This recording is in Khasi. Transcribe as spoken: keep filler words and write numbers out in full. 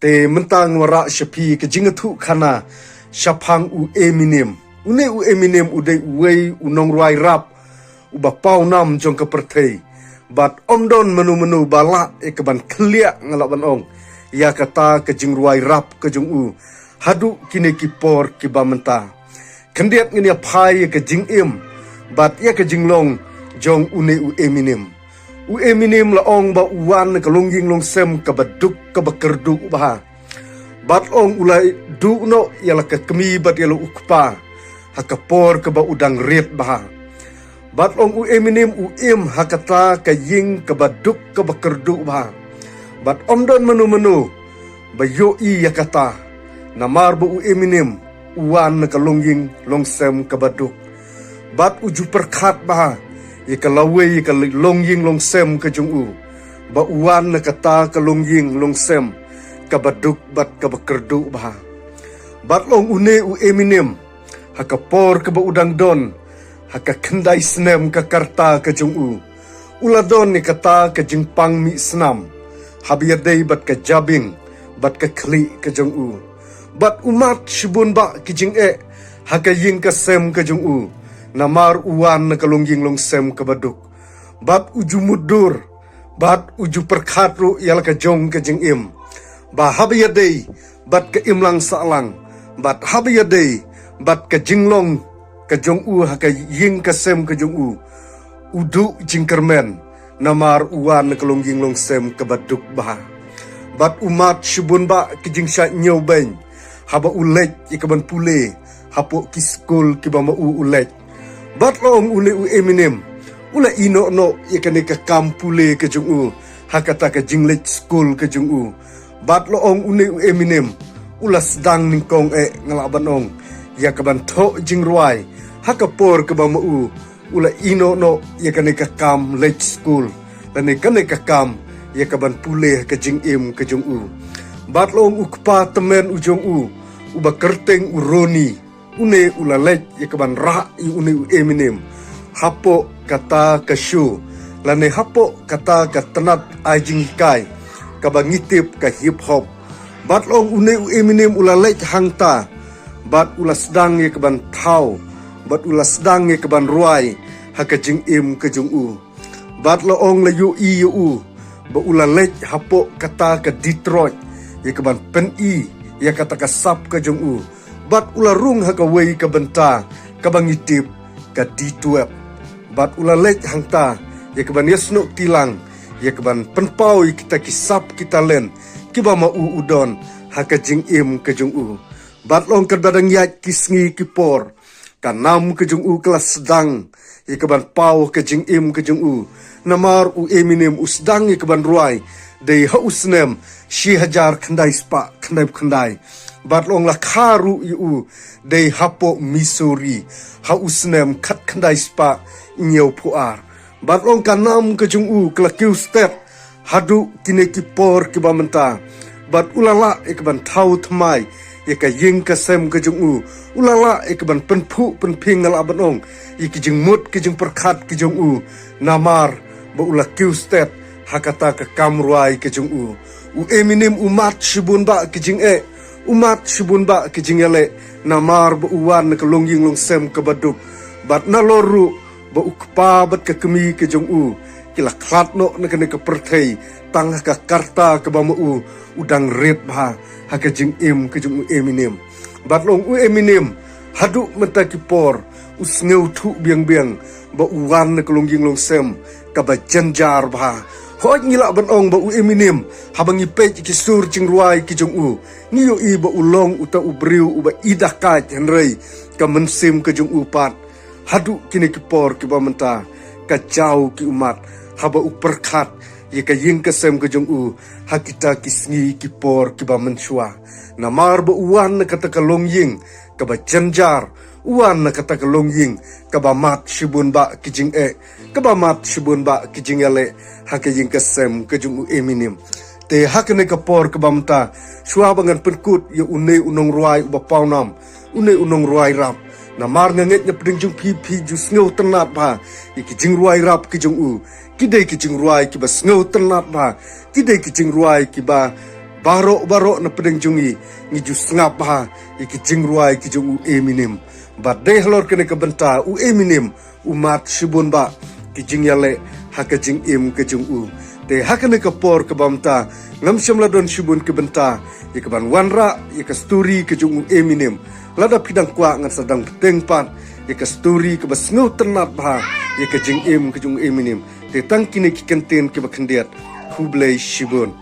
Te mynta nga wanrah sha phi ka jingïathuh khana shaphang u Eminem. Une u Eminem u dei uwei u nongrwai rap uba pawnam jong ka pyrthei. Bad ym don mano mano ba lah ïa kaban khleh, nga lah ban ong, ïa kata ka jingrwai rap ka jong u haduh kine ki por kiba mynta. Khyndiat ngin ïa phai ïa ka jingim bad ïa ka jinglong jong une u Eminem. U Eminem la ong ba u wan na ka longïing longsem kaba duk kaba kyrduh bha. Bad ong u la duh noh ïa la ka kmie bad ïa la u kpa ha ka por kaba u dang rit bha. Bad ong u Eminem u im ha kata ka ïing kaba duk kaba kyrduh bha. Bad ym don mano mano ba ïohi ïa kata. Namar ba u Eminem u wan na ka longïing longsem kaba duk. Bad u ju pyrkhat bha ïa ka lawei ïa ka longïing longsem ka jong u. Ba u wan na kata ka longïing longsem kaba duk bad kaba kyrduh bha. Bad long une u Eminem ha ka por kaba u dang don ha ka khyndai snem ka karta ka jong u. U la don ïa kata ka jingpang mih snam haba ïadei bad ka jabieng bad ka khlieh ka jong u. Bad u mad shibun bah ki jingeh ha ka ïing ka sem ka jong u. Namar u wan na ka longïing longsem kaba duk. Bad u ju mutdur bad u ju pyrkhat ruh ïa la ka jong ka jingim. Ba haba ïadei bad ka imlang sahlang bad haba ïadei bad ka jinglong ka jong u ha ka ïing ka sem ka jong u. U duh jingkyrmen namar u wan na ka longïing longsem kaba duk bha. Bad u mad shibun bah ki jingshah ñiewbeiñ haba u leit ïa kaban pule hapoh ki skul kiba ma u u leit. Bad long une u Eminem u la ïehnoh noh ïa kane ka kam pule ka jong u ha kata ka jingleit skul ka jong u. Bad long une u Eminem u la sdang nyngkong eh, nga lah ban ong, ïa kaban thoh jingrwai ha ka por kaba ma u u la ïehnoh noh ïa kane ka kam leit skul lane kane ka kam ïa kaban pule ha ka jingim ka jong u. Bad long u kpa tymmen u jong u uba kyrteng u Ronnie, une u la leit ïa kaban rah ïa une u Eminem hapoh kata ka show lane hapoh kata ka tnat ai jinghikai kaba ngi tip ka hip hop. Bad long une u Eminem u la leit hangta bad u la sdang ïa kaban thaw bad u la sdang ïa kaban rwai ha ka jingim ka jong u. Bad long la ïohi ïa u ba u la leit hapoh kata ka Detroit ïa kaban pyni ïa kata ka sap ka jong u. Bad u la rung ha kawei ka bynta kaba ngi tip ka D twelve. Bad u la leit hangta ïa kaban ïasnoh kti lang ïa kaban pynpaw ïa kita ki sap ki talent kiba ma u u don ha ka jingim ka jong u. Bad long katba dang ïaid ki sngi ki por, ka nam ka jong u ka la sdang ïa kaban paw ka jingim ka jong u. Namar u Eminem u sdang ïa kaban rwai dei ha u snem shi hajar khyndai spah khyndai phew khyndai. Bad long la kha ruh ïa u dei hapoh Missouri ha u snem khatkhyndai spah hynñiew phew ar. Bad long ka nam ka jong u ka la kiew stet haduh kine ki por kiba mynta. Bad u la lah ïa kaban thaw thymmai ïa ka ïing ka sem ka jong u. U la lah ïa kaban pynphuh pynphieng, nga lah ban ong, ïa ki jingmut ki jingpyrkhat ki jong u. Namar ba u la kiew stet ha kata ka kam rwai ka jong u. U Eminem u mad shibun bah ki jingeh, u mad shibun bah ki jingïaleh namar ba u wan na ka longïing longsem kaba duk. Bad nalor ruh ba u kpa bad ka kmie ka jong u ki la khlad noh na kane ka pyrthei tang ha ka karta kaba ma u u dang rit bha ha ka jingim ka jong u Eminem. Bad long u Eminem haduh mynta ki por u sngewthuh biang biang ba u wan na ka longïing longsem kaba jynjar bha. Hooid, ngi lah ban ong ba u Eminem, haba ngi peit ki sur jingrwai ki jong u, ngi ïohi ba u long uta u briew uba i dakaid, hynrei ka mynsiem ka jong u pat haduh kine ki por kiba mynta ka jaw ki ummat haba u pyrkhat ïa ka ïing ka sem ka jong u ha kita ki sngi ki por kiba mynshuwa. Namar ba u wan na kata ka longïing kaba jynjar, u wan na kata ka longïing kaba mad shibun bah ki jingeh, kaba mad shibun bah ki jingïaleh ha ka ïing ka sem ka jong u Eminem. Te ha kane ka por kaba mynta, shuwa ba ngan pynkut ïa une u nongrwai uba pawnam, une u nongrwai rap, namar nga ngeit na pdeng jong phi phi ju sngewtynnat bha ïa ki jingrwai rap ki jong u. Ki dei ki jingrwai kiba sngewtynnat bha, ki dei ki jingrwai kiba Baroh baroh na pdeng jong ngi ngi ju sngap bha ïa ki jingrwai ki jong u Eminem. Bad dei halor kane ka bynta u Eminem u mad shibun bah ki jingïaleh ha ka jingim ka jong u. Te ha kane ka por kaba mynta ngam shym la don shibun ka bynta ïa kaban wanrah ïa ka story ka jong u Eminem. Lada phi dang kwah ngan sa dang bteng pat ïa ka story kaba sngewtynnat bha ïa ka jingim ka jong u Eminem. Te tang kine ki kyntien kiba khyndiat. Khublei shibun.